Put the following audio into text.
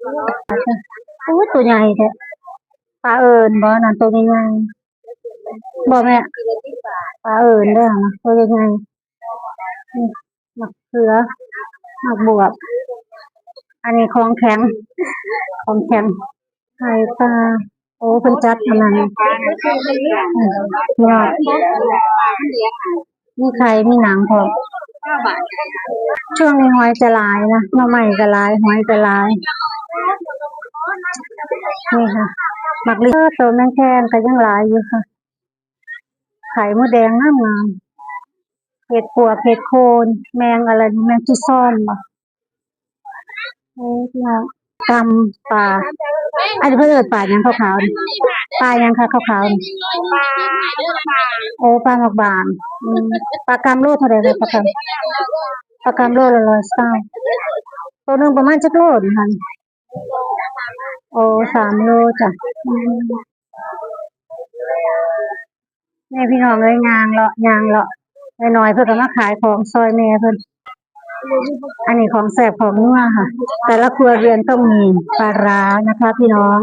ໂອ້ຍ ໂຕໃຫຍ່ແທ້. ປາເອີນບໍ່ ນັ້ນໂຕໃຫຍ່ໆ ບໍ່ແມ່? ປາເອີນເດີ້ນະ ໂຕໃຫຍ່ໆ. ນີ້ ໝາກເຂືອ ໝາກບວບ. ອັນນີ້ຂອງແຂງ ຂອງແຂງ ໄຂ່ປາ. ໂອ້ ເພິ່ນຈັດອັນນັ້ນ ຍອດ ມີໄຂ່ມີໜັງພ້ອມ. ຊ່ວງນີ້ຫອຍຈະຫຼາຍນະ ໜໍ່ໄມ້ກະຫຼາຍ ຫອຍກະຫຼາຍ. ນີ້ຄ່ະ ໝາກລິ ເອີ ໂຕແມງແຄງກະຍັງຫຼາຍຢູ່ຄ່ະ. ໄຂ່ມົດແດງງາມໆ ເຫັດປວກ ເຫັດໂຄນ ແມງອະໄລນີ້ ແມງຈີຊອນບໍ? ໂອ້ ພີ່ນ້ອງ ກຳປາ. ອັນນີ້ເພິ່ນເອີ້ນປາຫຍັງຂາວໆນີ້? ປາຫຍັງຄະຂາວໆນີ້? ໂອ້ ປາໝາກບານ. ອືມ ປາກຳໂລເທົ່າໃດລະ ປາກຳ? ປາກຳໂລລະຮ້ອຍຊາວ. ໂຕໜຶ່ງປະມານຈັກໂລນີ້ຫັ້ນ? ໂອ້ ສາມໂລຈ້ະ. ອືມ ນີ້ພີ່ນ້ອງເອີຍ ຍ່າງເລາະ ຍ່າງເລາະ ນ້ອຍໆ ເພິ່ນກະມາຂາຍຂອງຊ່ອຍແມ່ເພິ່ນ. ອັນນີ້ຂອງແຊບຂອງນົວຄ່ະ ແຕ່ລະຄົວເຮືອນຕ້ອງມີປາຮ້ານະຄະພີ່ນ້ອງ.